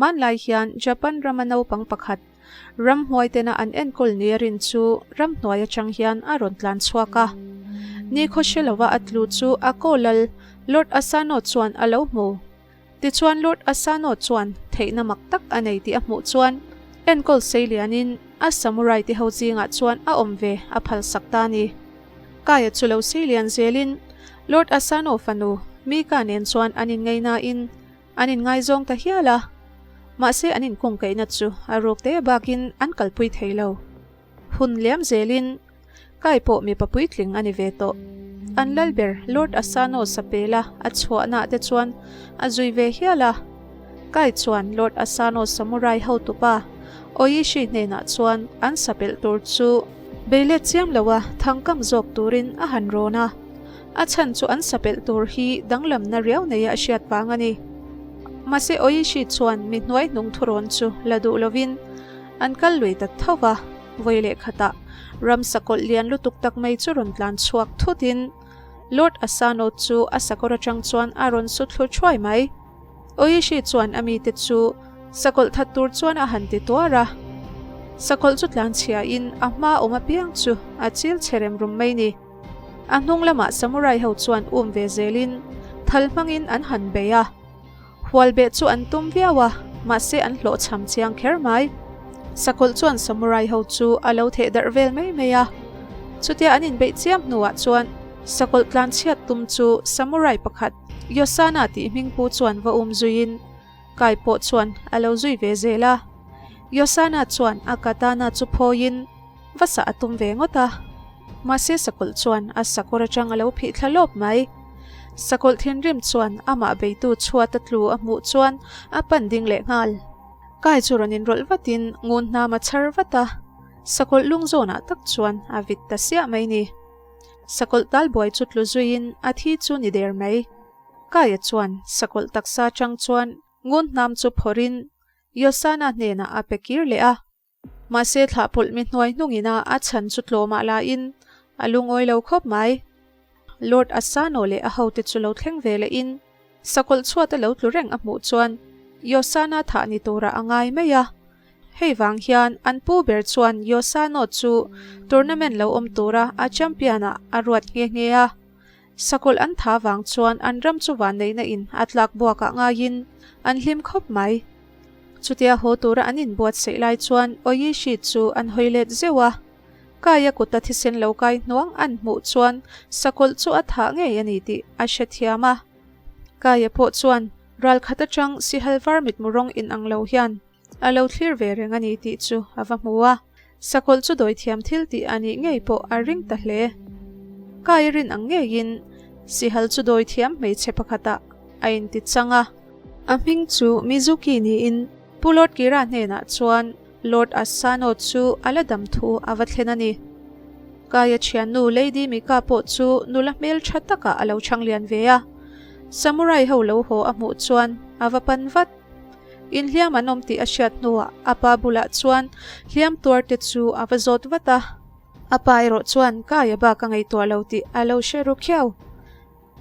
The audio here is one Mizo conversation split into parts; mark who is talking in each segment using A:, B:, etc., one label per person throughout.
A: Hmanlai hian Japan rama naupang pakhat, ramhnuai tena an enkawl nia rin chu ramhnuai atang hian a rawn tlan chhuak a. Nikhaw hre lova a tlu chu a kaw lal Lord Asano chuan a lo hmu. Tichuan Lord Asano chuan theihna mak tak a nei tih a hmuh chuan enkawl sei lianin a samurai te ho zingah chuan a awm ve a phalsak ta a ni. Kaya chu lo sei lian zelin Lord Asano fanu Mika nen chuan an inngaihnain an inngaizawng ta hial a, mahse an inkungkaihna chu a ruk te bakin an kalpui thei lo. Hun liam zelin Kai pawh mipa puitling a ni ve tawh. An lal ber Lord Asano Sapela a chhuahnaah te chuan a zui ve hial a. Kai chuan Lord Asano samurai hotupa Oishi hnenah chuan an sapelh tur chu beilet chiam loa thangkam zawk turin a han rawn a. A chhan chu an sapelh tur hi danglamna riau neia a hriat vang a ni. Mahse Oishi chuan mi hnuai hnung thurawn chu la duh lovin an kal lui ta tho va. Vawi leh khatah ramsa kawlh lian lutuk tak mai chu rawn tlan chhuak thutin Lord Asano chu a sakawr atang chuan a rawn su thlu thuai mai. Oishi chuan a mite chu sakawlh that tur chuan a han ti tuar a. Sakawlh chu tlan chhiain a hma awm apiang chu a chil che rem rum mai ni. A hnung lamah samurai ho chuan um ve zelin thal hmangin an han bei a. Hual beh chu an tum viau a, mahse an hlawhchham chiang kher mai. Sakawlh chuan samurai ho chu a lo theh darh vel mai mai a. Chutia an inbeih chiam hnuah chuan sakawlh tlanchhiat tum chu samurai pakhat Yosana tih hming pu chuan va um zuiin Kai pawh chuan a lo zui ve zel a. Yosana chuan a katana chu phawiin va sah a tum ve ngawt a. Mahse sakawlh chuan a sakawr atang a lo phih thla lawp mai. Sakawlh thinrim chuan amah beitu chhuat a tlu a hmuh chuan a pan ding leh nghal. Kai chu rawn inrawlh vatin ngun hnam a chhar vat a, sakawlh lung zawnah tak chuan a vit ta siah mai ni. Sakawlh talbuai chu tlu zuiin a thi chu ni der mai. Kaia chuan sakawlh taksa atang chuan ngun hnam chu phawrhin Yosana hnenah a pe kir leh a. Mahse thlah pawlh mi hnuai hnungin a a chhan chu tlawmah lain a lungawi lo khawp mai. Lord Asano leh a hote chu lo thleng ve lehin sakawlh chhuat a lo tlu reng a hmuh chuan Yosana thah ni turah a ngai mai a. Hei vang hian an pu ber chuan Yosano chu tournament lo awm tura a champion ah a ruat nghe nghe a. Sakawlh an tha vang chuan an ram chu vanneihna in a tlak buakah ngaiin an hlim khawp mai. Chutia haw tura an inbuatsaih lai chuan Oishi chu an hawi let zeuh a. Kaia kuta thisen lo kai hnuang an hmuh chuan sakawlh chu a thah ngei a ni tih a hrethiam a. Kaia pawh chuan ralkhat atang sihal var mitmu rawng inang lo hian a lo thlir ve reng a ni tih chu a va hmu a. Sakawlh chu dawithiam thil tih a nih ngei pawh a ring ta hle. Kai rin ang ngeiin sihal chu dawithiam hmeichhe pakhatah a inti chang a. A hming chu Mizuki niin Pu Lord Kira hnenah chuan Lord Asano chu a la dam thu a va thlen a ni. Kaia thiannu Lady Mika pawh chu nula hmel tha takah a lo chhang lian ve a. Samurai ho lo haw a hmuh chuan a va pan vat. Inhliam an awm tih a hriat hnuah a pa bulah chuan hliam tuarte chu a va zawt vat a. A pa erawh chuan Kaia bak a ngaihtuah lo tih a lo hre ru khiau.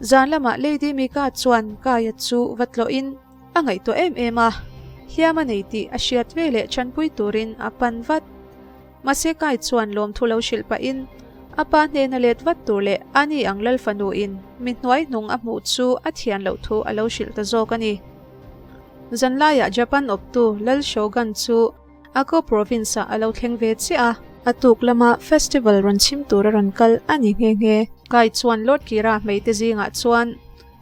A: Zan lamah Lady Mika chuan Kaia chu va tlawhin a ngaihtuah em em a, hliam a nei tih a hriat veleh chanpui turin a pan vat. Mahse Kai chuan lawmthu lo hrilh pahin a pa hnena let vat tur leh ani ang lal fanuin mi hnuai hnung a hmuh chu a thian loh thu a lo hrilh ta zawk a ni. Zanlaiah Japan awptu Lal Shogun chu Ako province-ah a lo thleng ve chiah a. A tuk lama festival rawn chhim tur a rawn kal a ni nghe nghe. Kai chuan Lord Kira hmeite zingah chuan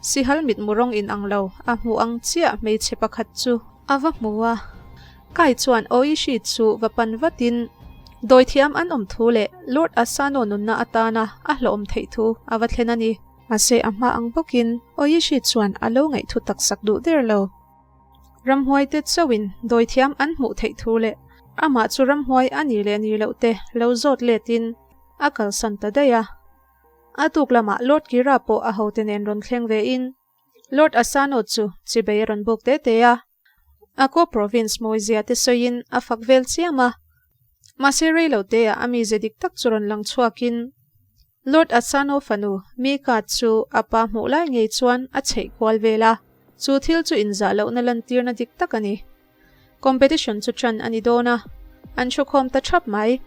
A: sihal mitmu rawng inang lo a hmuh ang chiah hmeichhe pakhat chu a va hmu a. Kai chuan Oishi chu va pan vatin dawithiam an awm thu leh Lord Asano nunna atana a hlawhawm theih thu a va thlen a ni. Mahse a hma ang bawkin Oishi chuan a lo ngaihthu taksak duh der lo. Ramhuai te chauhin dawithiam an hmuh theih thu leh amah chu ramhuai a ni leh ni loh te lo zawt letin a kalsan ta daih a. A tuk lamah Lord Kira pawh a hote nen rawn thleng vein Lord Asano chu chibei a rawn buk te te a. Ako province mawizia te sawiin a fak vel chiam a. Mahse rei lo te ah a mize dik tak chu rawn lang chhuakin Lord Asano fanu Mika chu a pa hmuh lai ngei chuan a chheih kual vel a. Chu thil chu inzah lohna lantirna dik tak a ni. Competition chu ṭan a ni dawn a, an ṭhukhawm ta ṭhap mai.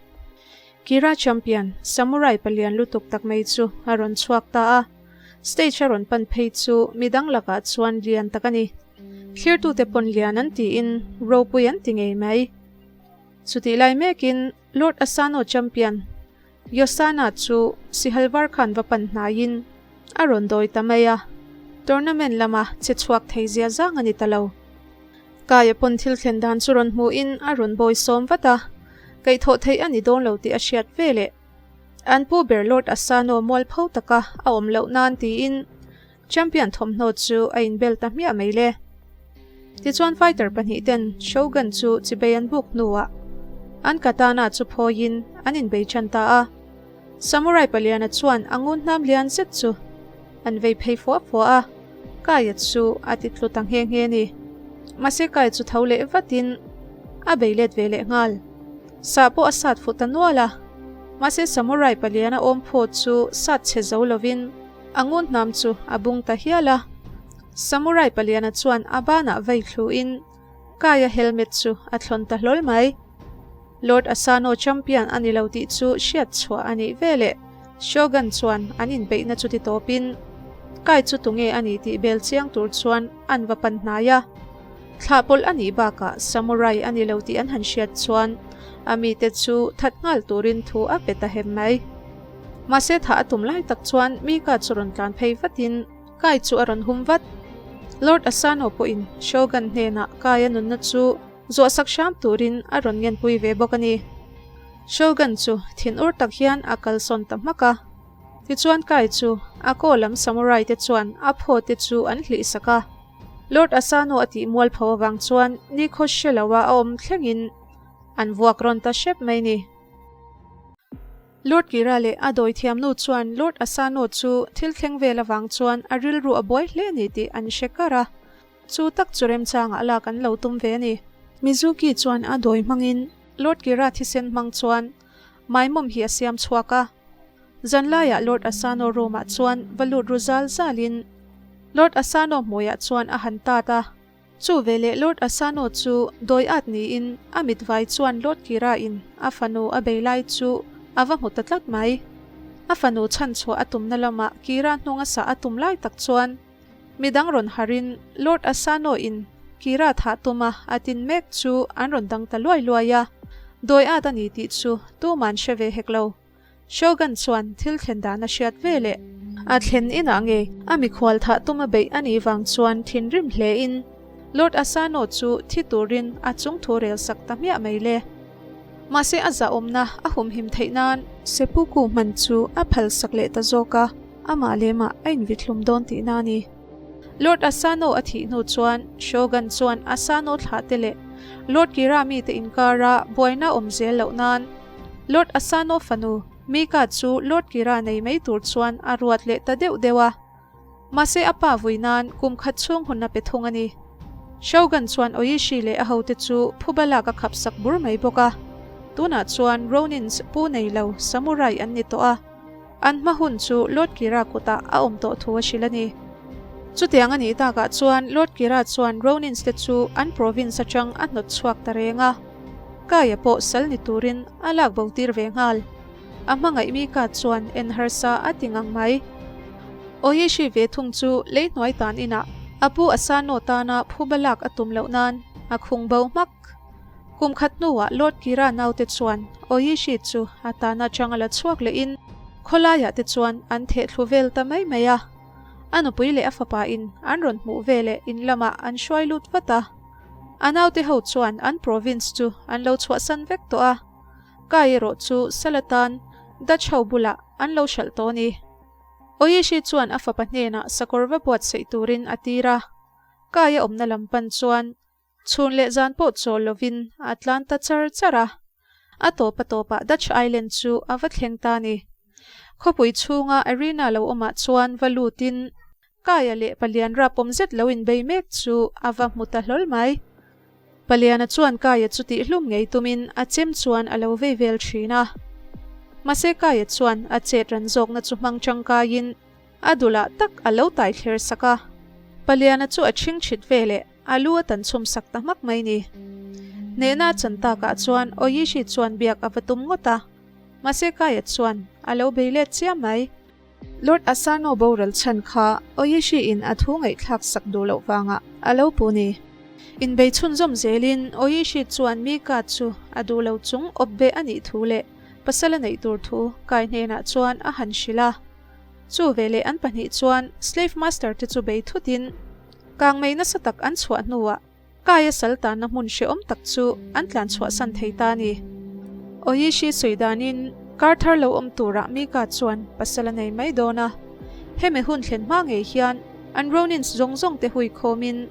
A: Kira Champion, Samurai palian lutuk tak mai chu a rawn chhuak ta a, stage a rawn pan phei chu midang lakah chuan lian tak a ni. Thlirtute pawn lian an tiin ropui an ti ngei mai. Chutih lai mekin Lord Asano Champion, Yosana chu Sihal var khan va pan hnaiin a rawn dawi ta mai a, tournament lama che chhuak thei zia zang a ni ta lo. Kaia pawn thil thlen dan chu rawn hmuhin a rawn bawi sawm vat a, kaihthawh theih a ni dawn lo tih a hriat ve leh. An pu ber Lord Asano mualpho taka a awm loh nan tiin Champion thawmhnaw chu a inbel ta hmiah mai le. Tichuan fighter pahnih ten Shogun chu chibei an buk hnuah an katana chu phawiin an inbei tan ta a. Samurai paliana chuan a ngun hnam lian zet chu an vei phei fua fua a, Kaia chu a ti tlu ta nghe nghe ni. Mahse Kai chu tho leh vatin a bei let ve leh nghal. Sah pawh a sat fuh ta nual a, mahse Samurai paliana awm phaw chu sat chhe zo lovin A ngun hnam chu a bung ta hial a. Samurai paliana chuan a banah vei thluin Kaia helmet chu a thlawn ta hlawl mai. Lord Asano champion a ni lo tih chu hriat chhuah a nih veleh Shogun chuan an inbeihna chu ti tawpin Kai chu tunge a ni tih bel chiang tur chuan an va pan hnai a. Thlah pawlh a nih bakah Samurai a ni lo tih an han hriat chuan a mite chu that nghal turin thu a pe ta hem mai. Mahse thah a tum lai tak chuan Mika chu rawn tlan phei vatin Kai chu a rawn hum vat. Lord Asano pawhin Shogun hnenah Kai a nunna chu zuahsak hram turin a rawn ngenpui ve bawk a ni. Shogun chu thinur tak hian a kalsawn ta hmak a. Tichuan Kai chu a kaw lam samurai te chuan a phaw te chu an hlihsak a. Lord Asano a tih mualpho avang chuan nikhaw hre loa a awm thlengin an vuak rawn ta hrep mai ni. Lord Kira leh a dawithiamnu chuan Lord Asano chu thil thleng vel avang chuan a rilru a buai hle a ni tih an hre kar a, chu tak chu remchangah lak an lo tum ve a ni. Mizuki chuan a dawi hmangin Lord Kira thisen hmang chuan maimawm hi a siam chhuak a. Zanlaiah Lord Asano room-ah chuan va lut ru zal zalin Lord Asano hmuiah chuan a han tat a. Chu veleh Lord Asano chu dawi at niin a mitvai chuan Lord Kira in a fanu a bei lai chu a va hmu ta tlat mai. A fanu chhanchhuah a tumna lamah Kira hnung a sah a tum lai tak chuan midang rawn harin Lord Asano in Kira thah tuma a tin mek chu an rawn dang ta luai luai a, dawi at a ni tih chu tuman hre ve hek lo. Shogun chuan thil thlen dan a hriat ve leh. A thlen inah nge a mikhual thah tum a beih a nih vang chuan thinrim hle in Lord Asano chu thi turin a chung thu rel sak ta hmiah mai le. Mahse a zahawmna a humhim theih nan Seppuku hman chu a phal sak leh ta zawk a, amah lemah a invithlum dawn tihna a ni. Lord Asano a thih hnu chuan Shogun chuan Asano thlah te leh Lord Kira mite inkara buaina awm zel loh nan Lord Asano fanu Mika chu Lord Kira nei mai tur chuan a ruat leh ta deuh deuh a. Mahse a pa vui nan kum khat chhung hun a pe thung a ni. Shogun chuan Oishi leh a hote chu phuba lak a khap sak bur mai bawk a. Tunah chuan Ronins pu nei lo samurai an ni tawh a. An hma hun chu Lord Kira kutah a awm tawh thu a hrilh a ni. Chutiang a nih takah chuan Lord Kira chuan Ronins te chu an province atang a hnawt chhuak ta reng a. Kaia pawh sal ni turin a lak bo tir ve nghal. A hmangaih mi ka chuan en harsa a ti ngang mai. Oishi ve thung chu lei hnuai tan inah a pu Asano tana phuba lak a tum loh nan a khung bo hmak. Kum khat hnuah Lord Kira naute chuan Oishi chu a tan atang a la chhuak lehin khawlaiah te chuan an theh thlu vel ta mai mai a. A nupui leh a fapa in an rawn hmuh veleh in lamah an hruai lut vat a. A naute ho chuan an province chu an lo chhuahsan vek tawh a, Kai erawh chu sal atan Dutch ho bulah an lo hralh tawh a ni. Oishi chuan a fapa hnenah sakawr va buatsaih turin a tir a, Kai a awmna lam pan chuan chhun leh zan pawh chawl lovin a tlan ta char char a. A tawp a tawpah Dutch Island chu a va thleng ta a ni. Khawpui chhunga arena lo awmah chuan va lutin Kaia leh Palian rapawm zet lo inbei mek chu a va hmu ta hlawl mai. Paliana chuan Kaia chu tihhlum ngei tumin a chem chuan a lo vei vel thin a. Mahse Kaia chuan a chet ran zawkna chu hmang tangkaiin a dulah tak a lo tai thler sak a. Paliana chu a chhing chhit veleh a lu a tan chhum sak ta hmak mai ni. Hnehna a chan takah chuan Oishi chuan biak a va tum ngawt a, mahse Kaia chuan a lo bei let chiam mai. Lord Asano boral chhan kha Oishi in a thu ngaihthlak sak duh loh vangah a lo pu ni. Inbei chhunzawm zelin Oishi chuan Mika chu a duh lo chung awp beh a nih thu leh pasal a neih tur thu Kai hnenah chuan a han hrilh a. Chu veleh an pahnih chuan Slave Master te chu bei thutin kangmei nasa tak an chhuah hnuah Kaia sal tanna hmun hrehawm tak chu an tlan chhuahsan thei ta a ni. Oishi sawi danin kar thar lo awm turah Mika chuan pasal a nei mai dawn a. Hemi hun thlen hma ngei hian an Ronins zawng zawng te hui khawmin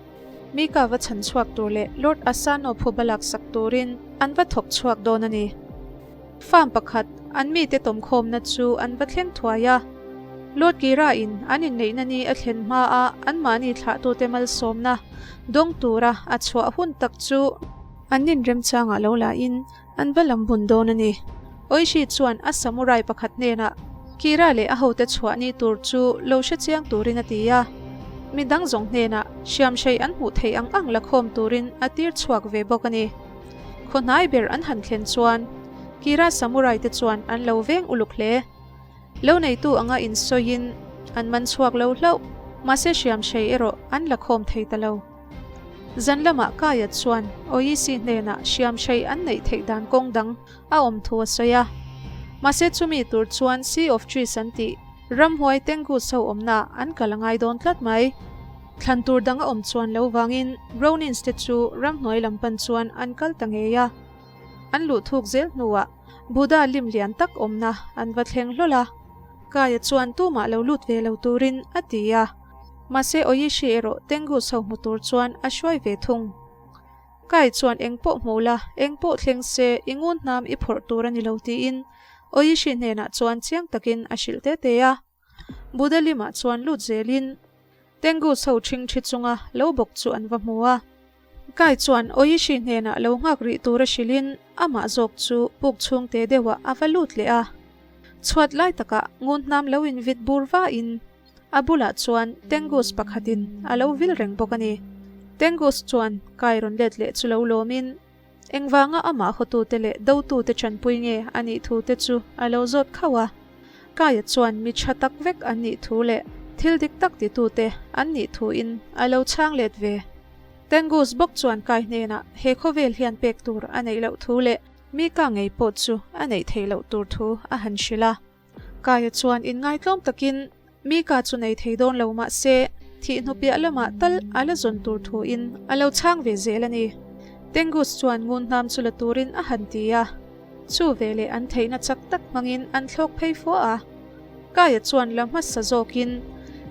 A: Mika va chhan chhuak tur leh Lord Asano phuba laksak turin an va thawk chhuak dawn a ni. Farm pakhat an mite tawmkhawmna chu an va thleng thuai a. Lord Kira in an inneihna ni a thlen hma a anmahni thlahtute malsawmna dawng tura a chhuah hun tak chu an inremchangah lo la in an va lam bun dawn a ni. Oishi chuan a samurai pakhat hnenah Kira leh a hote chhuah ni tur chu lo hre chiang turin a ti a. Midang zawng hnenah hriamhrei an hmuh theih ang ang la khawm turin a tir chhuak ve bawk a ni. Khaw hnai ber an han thlen chuan Kira samurai te chuan an lo veng uluk hle. Lo neitu anga insawiin an man chhuak lo hlauh, mahse hriamhrei erawh an la khawm thei ta lo. Zan lamah Kaya chuan Oishi hnenah hriamhrei an neih theih dan kawng dang a awm thu a sawi a. Mahse chumi tur chuan Sea of Trees an tih ramhuai Tengu so awmna an kal a ngai dawn tlat mai. Thlan tur dang a awm chuan lo vangin Ronins te chu ramhnuai lam pan chuan an kal ta ngei a. An luh thuk zel hnuah Buddha lim lian tak awmna an va thleng hlawl a. Kaya chuan tumah lo lut ve lo turin a ti a. Mahse Oishi erawh Tengu so hmu tur chuan a hruai ve thung. Kai chuan eng pawh hmu la, eng pawh thleng se i ngun hnam i phawrh tur a ni lo tiin Oishi hnenah chuan chiang takin a hrilh te te a. Buddha limah chuan lut zelin Tengu chho ṭhing ṭhi chunga lo bawk chu an va hmu a. Kai chuan Oishi hnenah lo nghak rih tura hrilhin amah zawk chu puk chhung te deuhah a va lut leh a. Chhuat lai takah ngun hnam lo invit bur vain a bulah chuan Tengus pakhatin a lo vil reng bawk a ni. Tengus chuan Kai rawn let leh chu lo lawmin Engvanga amah hawtute leh dotute chanpui nge a nih thu te chu a lo zawt khauh a. Kaia chuan mi tha tak vek an nih thu leh thil dik tak titute an nih thuin a lo chhang let ve. Tengus bawk chuan Kai hnenah he khawvel hian pek tur a neih loh thu leh Mika ngei pawh chu a neih theih loh tur thu a han hrilh a. Kaia chuan inngaitlawm takin Mika chu nei thei dawn lo mah se, thih hnu piah lamah tal a la zawn tur thuin a lo chhang ve zel a ni. Tengus chuan ngun hnam chu la turin a han ti a, chu veleh an theihna chak tak hmangin an thlawk phei fua a. Kaia chuan la hmasa zawkin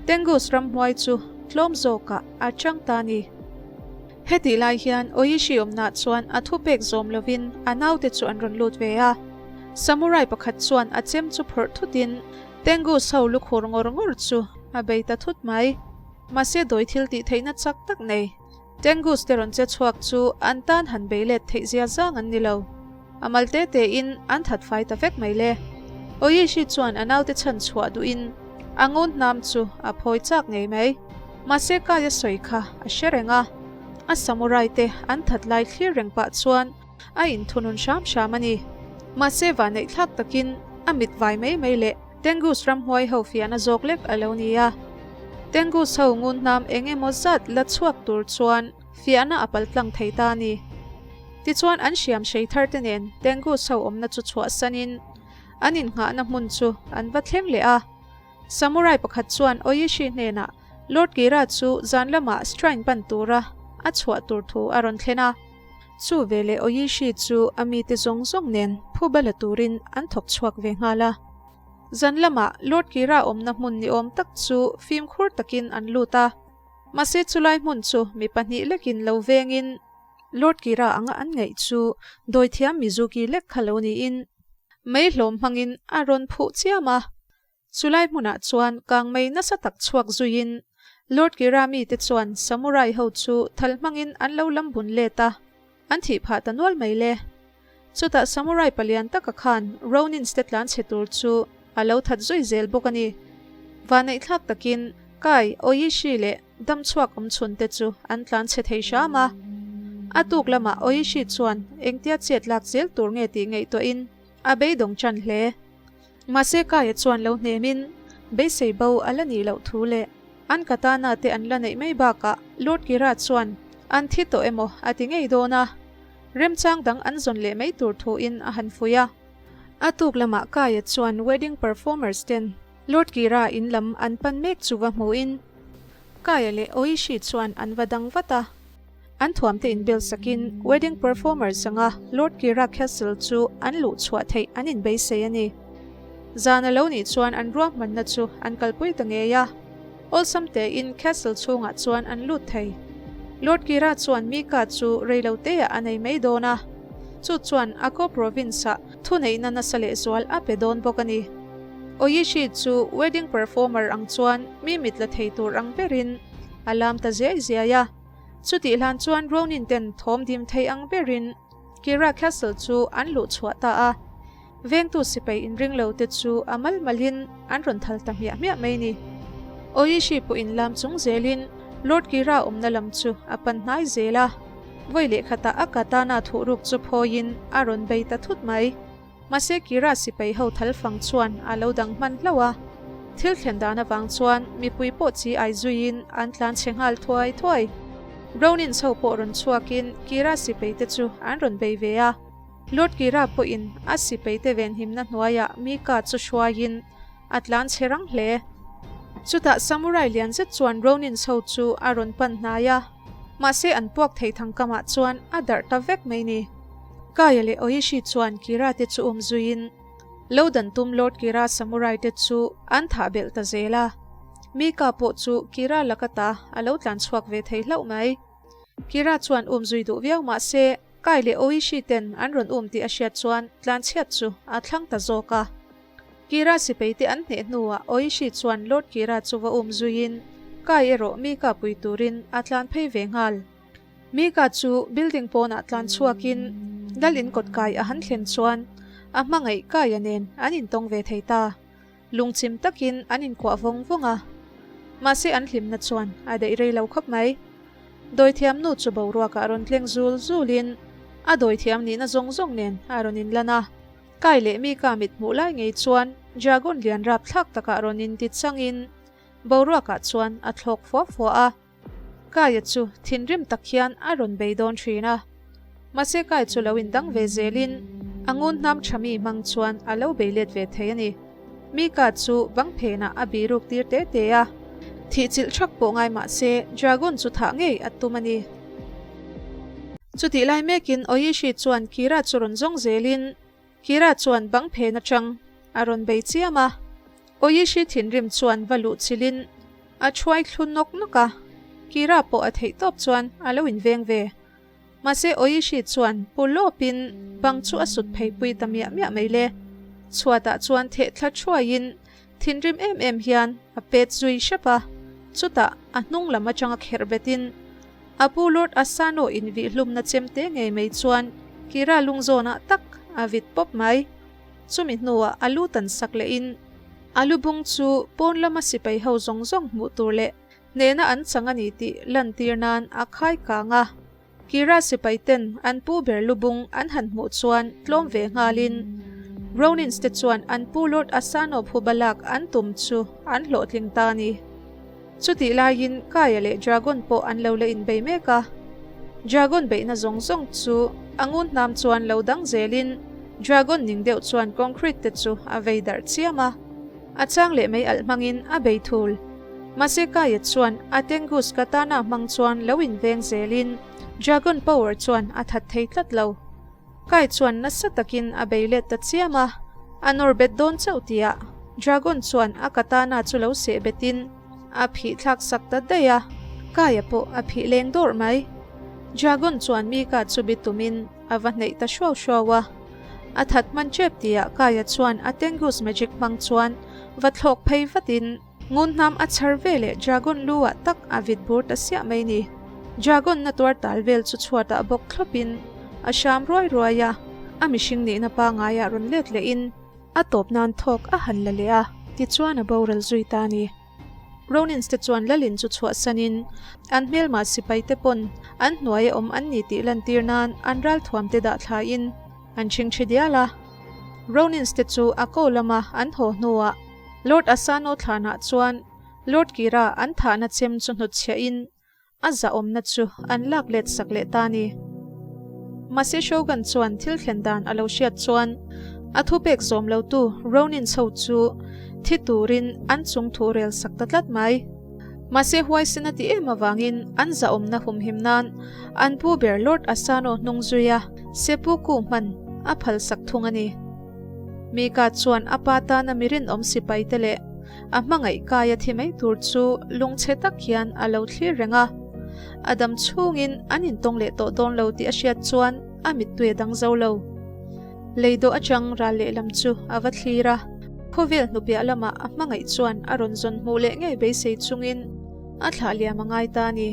A: Tengus ramhnuai chu tlawm zawkah a chang ta a ni. Hetih lai hian Oishi awmnah chuan a thupek zawm lovin a naute chu an rawn lut ve a. Samurai pakhat chuan a chem chu phawrh thutin Tengus ho lukhur ngawr ngawr chu a bei ta thut mai. Mahse dawi thil tih theihna chak tak nei. Tengus te rawn che chhuak chu an tan han bei let theih zia zang an ni lo. A mal te te in an that fai ta vek mai le. Oishi chuan a naute chhan chhuah duhin a ngun hnam chu a phawi chak ngei mai. Mahse Kai a sawi kha a hre reng a. A samurai te an that lai thlir reng pah chuan a inthunun hram hram a ni. Mahse vanneih thlak takin a mit vai mai mai leh Tengus ramhuai ho fiahna zawk lek a lo ni a. Tengus ho ngun hnam eng emaw zat la chhuak tur chuan fiahna a pal tlang thei ta a ni. Tichuan an hriam hrei thar te nen Tengus ho awmna chu chhuahsanin an innghahna hmun chu an va thleng leh a. Samurai pakhat chuan Oishi hnenah Lord Kira chu zan lamah shrine pan tura a chhuah tur thu a rawn thlen a. Chu veleh Oishi chu a mite zawng zawng nen phuba la turin an thawk chhuak ve nghal a. Zan lamah Lord Kira awmna hmun ni awm tak chu fimkhur takin an lut a. Mahse chulai hmun chu mi pahnih lekin lo vengin Lord Kira anga an ngaih chu dawithiam Mizuki lek kha lo niin mei hlawm hmangin a rawn phuh chiam a. Chulai hmunah chuan kangmei nasa tak chhuak zuiin Lord Kira mite chuan Samurai ho chu thal hmangin an lo lam bun let a, an thih phah ta nual mai le. Chutah Samurai palian taka khan Ronins te tlan chhe tur chu a lo that zui zel bawk a ni. Vaneihthlak takin Kai, Oishi leh Damchhuak awmchhun te chu an tlan chhe thei hram a. A tuk lamah Oishi chuan engtia chet lak zel tur nge tih ngaihtuahin a beidawng ṭan hle. Mahse Kaia chuan lo hnemin beisei bo a la nih loh thu leh an katana te an la neih mai bakah Lord Kira chuan an thi tawh emaw a ti ngei dawn a, remchang dang an zawn leh mai tur thuin a han fuih a. A tuk lamah Kaia chuan wedding performers ten Lord Kira in lam an pan mek chu va hmuhin Kaia leh Oishi chuan an va dang vat a. An thuamte inbel sakin wedding performers anga Lord Kira Castle chu an luh chhuah theih an inbeisei a ni. Zan a lo nih chuan an ruahmanna chu an kalpui ta ngei a, awlsam tein castle chhungah chuan an lut thei. Lord Kira chuan Mika chu reiloteah a nei mai dawn a, chu chuan Ako province-ah thuneihna nasa lehzual a pe dawn bawk a ni. Oishi chu wedding performer ang chuan mi mit la thei tur ang berin a lam ta ziai ziai a. Chutih hlan chuan Ronin ten thawm dim thei ang berin Kira Castle chu an luh chhuah ta a. Vengtu sipai inring lo te chu a mal malin an rawn thal ta hmiah hmiah mai ni. Oishi pawhin lam chung zelin Lord Kira awmna lam chu a pan hnai zel a. Vawi leh khatah a katana thuhruk chu phawiin a rawn bei ta thut mai. Mahse Kira sipai ho thal fang chuan a lo dang hman hlauh a. Thil thlen dan avang chuan mipui pawh chi ai zuiin an tlan chhe nghal thuai thuai. Ronin chho pawh rawn chhuakin Kira sipai te chu an rawn bei ve a. Lord Kira pawhin a sipai te venhimna hnuaiah Mika chu hruaiin a tlan chhe rang hle. Chutah Samurai lian zet chuan Ronin chho chu a rawn pan hnai a, mahse an puak thei thang kamah chuan a darh ta vek mai ni. Kaya leh Oishi chuan Kira te chu um zuiin lo dan tum Lord Kira Samurai te chu an thah belh ta zel a. Mika pawh chu Kira laka ta a lo tlan chhuak ve thei hlauh mai. Kira chuan um zui duh viau mah se Kai leh Oishi ten an rawn um tih a hriat chuan tlan chhiat chu a thlang ta zawk a. Kira sipai te an hneh hnuah Oishi chuan Lord Kira chu va um zuiin Kai erawh Mika pui turin a tlan phei ve nghal. Mika chu building pawnah tlan chhuakin Lal in kawt kai a han thlen chuan a hmangaih Kaia nen an intawng ve thei ta. Lungchim takin an inkuah vawng vawng a, mahse an hlimna chuan a daih rei lo khawp mai. Dawithiam nu chu boruakah rawn tleng zul zulin a dawithiam nihna zawng zawng nen a rawn inlan a. Kai leh Mika mit hmuh lai ngei chuan dragon lian rapthlak takah rawn inti changin boruakah chuan a thlawk fua fua a. Kaia chu thinrim tak hian a rawn bei dawn thin a, mahse Kai chu lo indang ve zelin a ngun hnam tha mi hmang chuan a lo bei let ve thei a ni. Mika chu bang phenah a biruk tir te te a, thih chilh thak pawh ngai mah se Dragon chu thah ngei a tum a ni. Chutih lai mekin Oishi chuan Kira chu rawn zawng zelin Kira chuan bang phen atang a rawn bei chiam a, Oishi thinrim chuan va luh chilhin a thuai thlu nawk nawk a, Kira pawh a theih tawp chuan a lo inveng ve. Mahse Oishi chuan pu lawpin bang chu a sut phei pui ta miah miah mai le. Chhuatah chuan theh thla thuaiin thinrim em em hian a pet zui hrep a, chutah a hnung lam atanga kherh betin A pu Lord Asano invihlumna chemte ngei mai chuan Kira lungzawnah tak a vit pawp mai. Chumi hnuah a lu tan sak lehin a lu bung chu pawn lama sipai ho zawng zawng hmuh tur leh hnehna an chang a ni tih lantir nan a khai kang a. Kira sipai ten an pu ber lu bung an han hmuh chuan tlawm ve nghalin Ronins te chuan an pu Lord Asano phuba lak an tum chu an hlawhtling ta a ni. Chutih laiin Kaia leh Dragon pawh an lo la inbei mek a. Dragon beihna zawng zawng chu a ngun hnam chuan lo dang zelin Dragon ning deuh chuan concrete te chu a vei darh chiam a. A chang leh mei alh hmangin a bei thul. Mahse Kaia chuan a Tengus katana hmang chuan lo inveng zelin Dragon power chuan a that thei tlat lo. Kai chuan nasa takin a bei let ta chiam a, a nawr bet dawn chauh tihah Dragon chuan a katana chu lo seh betin a phih thlak sak ta daih a, Kaia pawh a phih leng dawrh mai. Dragon chuan Mika chu bi tumin a va hneih ta hruau hruau a, a that hman tep tihah Kaia chuan a Tengu's magic hmang chuan va thlawk phei vatin, Ngun hnam a chhar ve leh Dragon lu ah tak a vit bur ta siah mai ni. Dragon na tuar tal vel chu chhuatah bawk thlawpin a hram ruai ruai a, a mihring nihna pangaiah rawn let lehin a tawp nan thawk a han la leh a, tichuan a boral zui ta a ni. Ronins te chuan Lalin chu chhuahsanin an hmelma sipai te pawn an hnuaia awm an ni tih lantir nan an ralthuam te dah thlain an chhingchhi dial a. Ronins te chu a ko lama an haw hnuah Lord Asano thlanah chuan Lord Kira an thahna chem chu hnutchhiahin A zahawmna chu an lak let sak leh ta a ni. Mahse Shogun chuan thil thlen dan a lo hriat chuan a thupek zawm lotu Ronin chho chu thi turin an chung thu rel sak ta tlat mai. Mahse huaisen a ti em avangin an zahawmna humhim nan an pu ber Lord Asano hnung zuia seppuku hman a phal sak thung a ni. Mika chuan a pa tana mi rinawm sipai te leh A hmangaih kai a thi mai tur chu lungchhe tak hian a lo thlir reng a. A dam chhungin an intawng leh tawh dawn lo tih a hriat chuan a mittui a dang zo lo. Lei dawh atang ral lehlam chu a va thlir a, khawvel hnupiah lamah a hmangaih chuan a rawn zawn hmuh leh ngei beisei chungin a thlah liam a ngai ta a ni.